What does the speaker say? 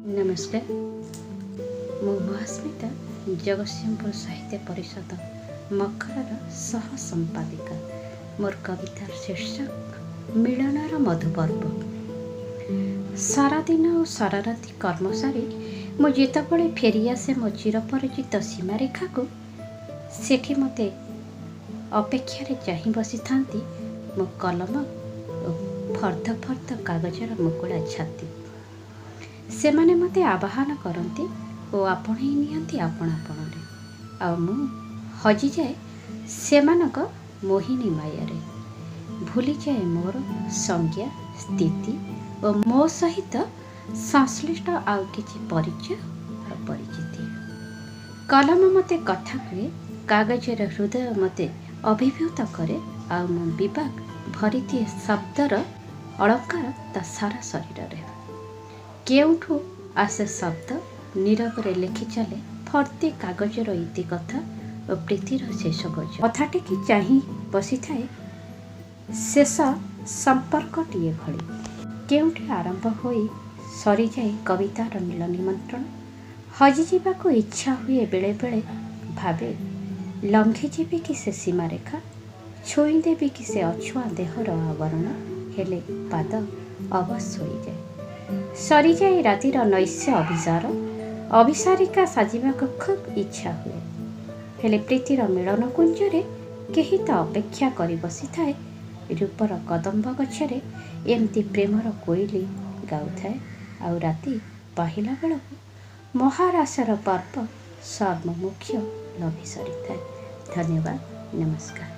ନମସ୍କାର, ମୁଁ ମହାସ୍ମିତା, ଜଗତସିଂହପୁର ସାହିତ୍ୟ ପରିଷଦ ମକରର ସହ ସମ୍ପାଦିକା। ମୋର କବିତାର ଶୀର୍ଷକ ମିଳନର ମଧୁପର୍ବ। ସାରାଦିନ ଓ ସାରା ରାତି କର୍ମ ସାରି ମୁଁ ଯେତେବେଳେ ଫେରିଆସେ ମୋ ଚିରପରିଚିତ ସୀମାରେଖାକୁ, ସେଠି ମୋତେ ଅପେକ୍ଷାରେ ଚାହିଁ ବସିଥାନ୍ତି ମୋ କଲମ ଓ ଫର୍ଦ୍ଦ ଫର୍ଦ୍ଦ କାଗଜର ମୁକୁଳା ଛାତି। ସେମାନେ ମୋତେ ଆବାହନ କରନ୍ତି ଓ ଆପଣେଇ ନିଅନ୍ତି ଆପଣା ପଣରେ, ଆଉ ମୁଁ ହଜିଯାଏ ସେମାନଙ୍କ ମୋହିନୀ ମାୟାରେ। ଭୁଲିଯାଏ ମୋର ସଂଜ୍ଞା, ସ୍ଥିତି ଓ ମୋ ସହିତ ସଂଶ୍ଳିଷ୍ଟ ଆଉ କିଛି ପରିଚୟ ଆଉ ପରିଚିତି। କଲମ ମୋତେ କଥା କୁହେ, କାଗଜର ହୃଦୟ ମୋତେ ଅଭିଭୂତ କରେ, ଆଉ ମୁଁ ବିବାକ ଭରିଦିଏ ଶବ୍ଦର ଅଳଙ୍କାର ତା ସାରା ଶରୀରରେ। କେଉଁଠୁ ଆସେ ଶବ୍ଦ, ନୀରବରେ ଲେଖି ଚାଲେ ଫର୍ଦ୍ଦେ କାଗଜର ଇତିକଥା ଓ ପ୍ରୀତିର ଶେଷ ଗଜ। କଥାଟିକି ଚାହିଁ ବସିଥାଏ ଶେଷ ସମ୍ପର୍କଟିଏ ଭଳି। କେଉଁଠି ଆରମ୍ଭ ହୋଇ ସରିଯାଏ କବିତାର ନୀଳ ନିମନ୍ତ୍ରଣ। ହଜିଯିବାକୁ ଇଚ୍ଛା ହୁଏ ବେଳେବେଳେ। ଭାବେ, ଲଙ୍ଘିଯିବି କି ସେ ସୀମାରେଖା, ଛୁଇଁଦେବି କି ସେ ଅଛୁଆଁ ଦେହର ଆବରଣ। ହେଲେ ପାଦ ଅବଶ ହୋଇଯାଏ, ସରିଯାଏ ରାତିର ନୈଶ୍ୟ ଅଭିସାର। ଅଭିସାରିକା ସାଜିବାକୁ ଖୁବ୍ ଇଚ୍ଛା ହୁଏ, ହେଲେ ପ୍ରୀତିର ମିଳନ କୁଞ୍ଜରେ କେହି ତ ଅପେକ୍ଷା କରି ବସିଥାଏ। ରୂପର କଦମ୍ବ ଗଛରେ ଏମିତି ପ୍ରେମର କୋଇଲି ଗାଉଥାଏ, ଆଉ ରାତି ପାହିଲା ବେଳକୁ ମହାରାସର ପର୍ବ ସର୍ବ ମୋକ୍ଷ ଲଭି ସରିଥାଏ। ଧନ୍ୟବାଦ, ନମସ୍କାର।